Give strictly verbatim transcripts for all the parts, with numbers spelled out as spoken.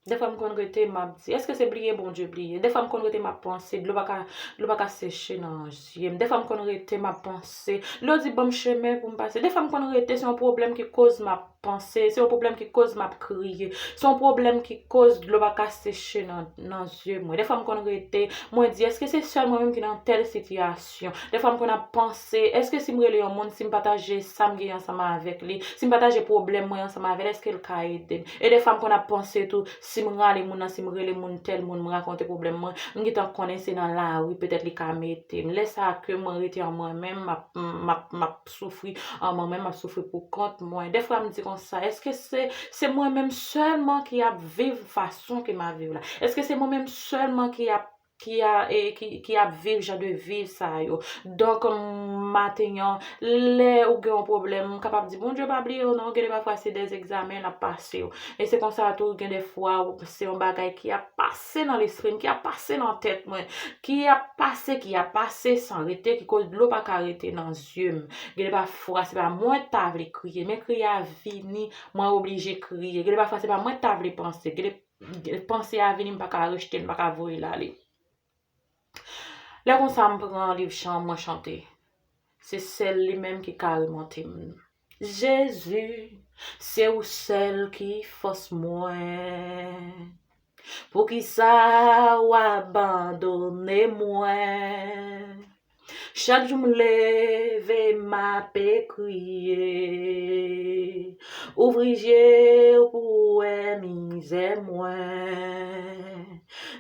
Defwa m konn rete, m ap di, èske se bliye Bondye bliye? Defwa m konn rete, m ap panse, dlo pa ka, dlo pa ka seche nan zye m. Defwa m konn rete, m ap panse, dlo di ban m chemen pou m pase. Defwa m konn rete, se yon pwoblèm ki koz m ap panse, se yon pwoblèm ki koz m ap kriye, se yon pwoblèm ki koz dlo pa ka seche nan, nan zye mwen. Defwa m konn rete, mwen di, èske se sèl mwen menm ki nan tèl sitiyasyon? Defwa m konn ap panse, èske si m rele yon moun, si m pataje sa m gen ansanm avèk li, si m pataje pwoblèm mwen ansanm avè l, èske l ka ede m? E defwa m konn ap panse tou, si m rale moun nan, si m rele moun tèl moun, m rakonte pwoblèm mwen, m gentan konnen se nan lari, petèt li ka mete m. Lè sa a ke mwen rete an mwen menm, m ap, m ap, m ap soufri an mwen menm, m ap soufri pou kont mwen. Defwa m di konsa, èske se, se mwen menm sèlman ki ap viv fason ke m ap viv la? Èske se mwen menm sèlman ki ap ki a, e, ki, ki ap viv jan de vi sa yo. Donk, maten an, lè ou gen yon pwoblèm, ou kapab di, Bondye pa bliye w non, gen de pafwa se de egzamen l ap pase w. E se konsa tou, gen de fwa, se yon bagay ki ap pase nan lespri m, ki ap pase nan tèt mwen, ki ap pase, ki ap pase san rete, ki koz dlo pa ka rete nan zye m. Gen de pafwa, se pa mwen ta vle kriye, men kriye a vini, mwen oblije kriye. Gen de pafwa, se pa mwen ta vle panse, gen de panse a vini, m pa ka rejte l, m pa ka voye l ale. Lè konsa, m pran liv chan, mwen chante. Se sèl li menm ki ka remonte m. Jezi, se ou sèl ki fòs mwen. Poukisa w abandone mwen? Chak jou m leve, m ape kriye. Ouvri je w pou w wè mizè mwen.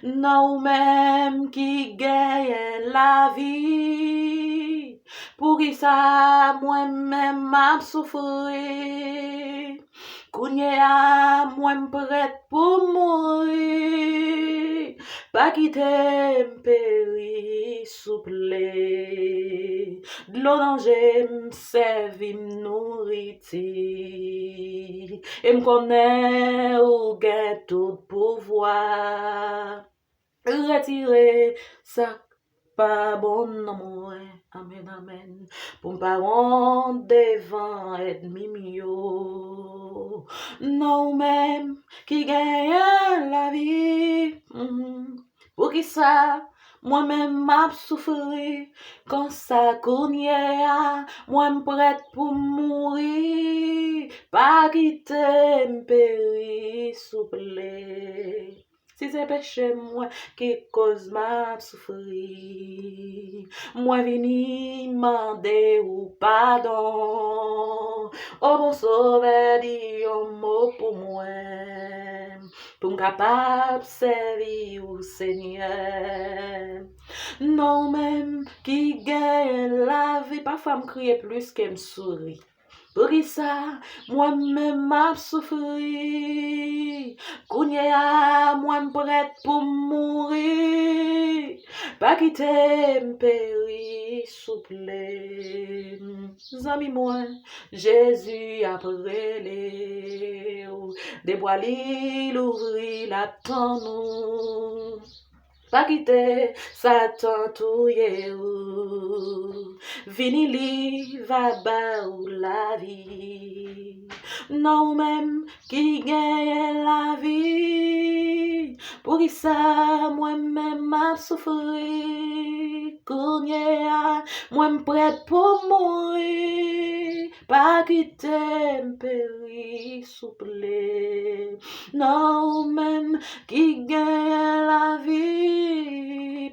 Nan ou menm ki genyen lavi. Poukisa mwen menm m ap soufri? Kounye a, mwen m prèt pou m mouri. Pa kite m peri, souple. Dlo nan je m, sèvi m, nouriti. E m konnen ou gen tout pouvwa. Retire sa k pa bon nan mwen. Amèn, amèn. Pou m pa wont devan ènmi m yo. Nan ou menm ki genyen lavi. Mhm. Poukisa mwen menm m ap soufri konsa kounye a? Mwen m prèt pou m mouri. Pa kite m peri, souple. Si se peche mwen ki koz m ap soufri, mwen vini mande ou padon. O bon Sovè, di yon mo pou mwen, pou m kapab sèvi ou, Senyè. Nan ou menm ki genyen lavi, pafwa m kriye plis ke m souri. Poukisa mwen menm m ap soufri? Kounye a, mwen m prèt pou m mouri. Pa kite m peri, souple. Zanmi mwen, Jezi ap rele w. De bra li louvri, l ap tann ou. Pa kite Satan touye ou. Vini, li va ba ou lavi. Nan ou menm ki genyen lavi. Poukisa mwen menm m ap soufri? Kounye a, mwen m prèt pou m mouri. Pa kite m peri, souple. Nan ou menm ki genyen lavi.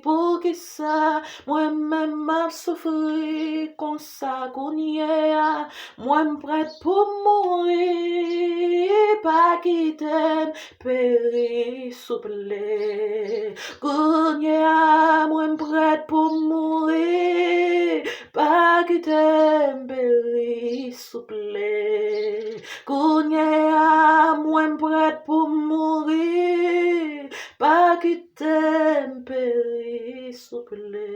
Poukisa mwen menm m ap soufri konsa kounye a? Mwen m prèt pou m mouri. Pa kite m peri, souple. Kounye a, mwen m prèt pou m mouri. Pa kite m peri, souple. Kounye a, mwen m prèt pou m mouri. Pa kite m peri, souple.